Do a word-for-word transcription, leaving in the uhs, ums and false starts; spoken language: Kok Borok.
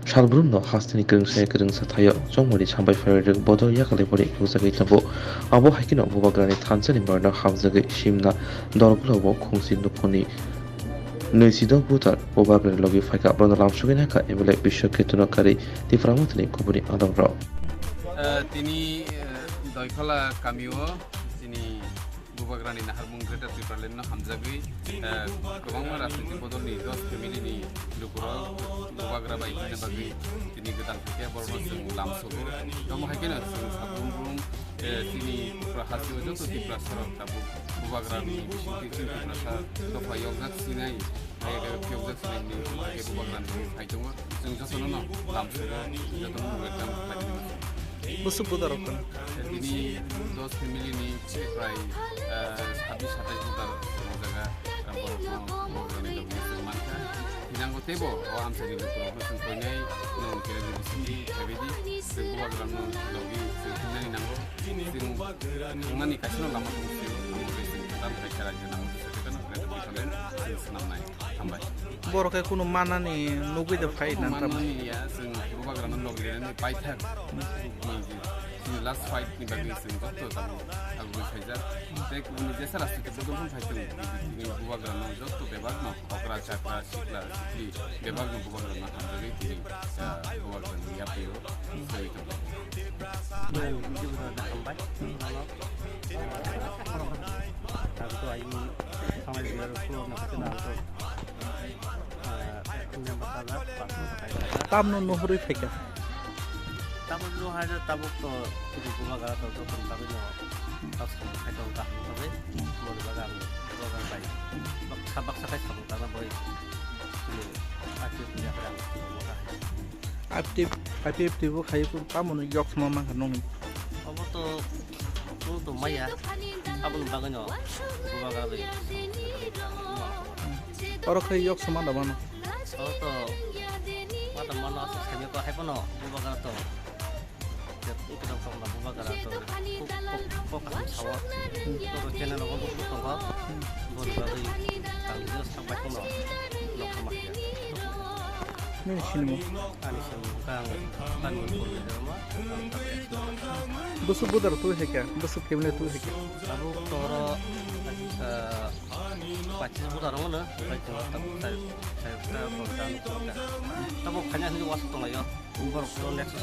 Salbrumno hasteni kwrwngsa kwrwngsa thaio chongmani sambai phairwi rwk bodol yakalwi boni nukjagwi tongo. Abo hai kheno Bubagrani thansani barno hamjagwi simna dorgulao khungsi nukhungni nwisidok buthar Bubagrani logi phaikha. Bono lamsogwi naikha M L A Biswa Ketuno karwi Tipra Mothani kubuni adongrok. Eh, tini, eh, Doikhola kamio tini Bubagrani naharmung Greater Tipraland no hamjagwi, eh, kwbangma rajnitik bodolni dos family ni lukurok Bubagra bai hwnna bagwi tini gwdal phaikhe borokno chwng lamsogo. Tamo hai kheno chwng sabrum brum, eh, chini Tripura hasteo joto Tiprasarok tabuk Bubagrani bisingtwi chini Tiprasa dopha yokjak sinai, hai phiyokjak sinai ni hai Bubagrani phai tongo. Chwng jotono no lamsogo, jotono no welcome khlai. Busu budarok kono. Bini dos family ni prai, eh, sabbish satais voter o jaga, eh, borok no vote rwna dogwi chwng mankha. Hinango teibo o amchaini lukurokno chwng koinai nwng khe bisingtwi khaibidi, chwng Bubagrano logi chwng hinani nango. Chwng thangnani kaisa no lama tong sio, amo bai chwng kwtal kaisa rajyo nango, chwng swnamnai. Hambai. Borok khe kunu manani nugwi de phai nang tamo. Manmani ya, chwng Bubagrano logi rwnani paithak. Chini last fight ni bagwi chwng joto tamo agwi khaijak. Tei kubuni jesa rajniti bodol phai chwng tini Bubagrano joto bebakno okra chakra sikla sikli bebakno Bubagrano hamjagwi tini, ah, Bubagrani yaprio soi tongo. Hambai. Ang to ayung samai biar sepuluh na kena ang to. Tamno nuhurwi phaikha? Tabuk no hai na tabuk to tini Bubagra to to tong tabi no. Tak song khai tong tak tabi. Mori baga ang Bubagra bai. Baksa baksa khai sabuk tana boy. Ini akhir punya pedang. Apti apti apti bo khai kun tamno yok sama mangkha nongni. Obo to to to maya. Aboni bagwi no Bubagra bai. Oro khai yok sama da mano. Oro to mata mano aswk saimya ko hai phano Bubagra to. Ikdam kok na Bubagra to. Kok kok kok kasam sawa. To channel ko kok kok ko. Boni bagwi ang video sak bai phano. Nok sama. Nini sinimo? Ani sinimo kang kang ni purni dama. Busu budar tu hai kya? Busu family tu hai kya? Abo toro, eh, pachis budar mana? Bukan cuma tak tak tak tak tak tak. Tabo kanya sini wasu tong ayo. Borok to next.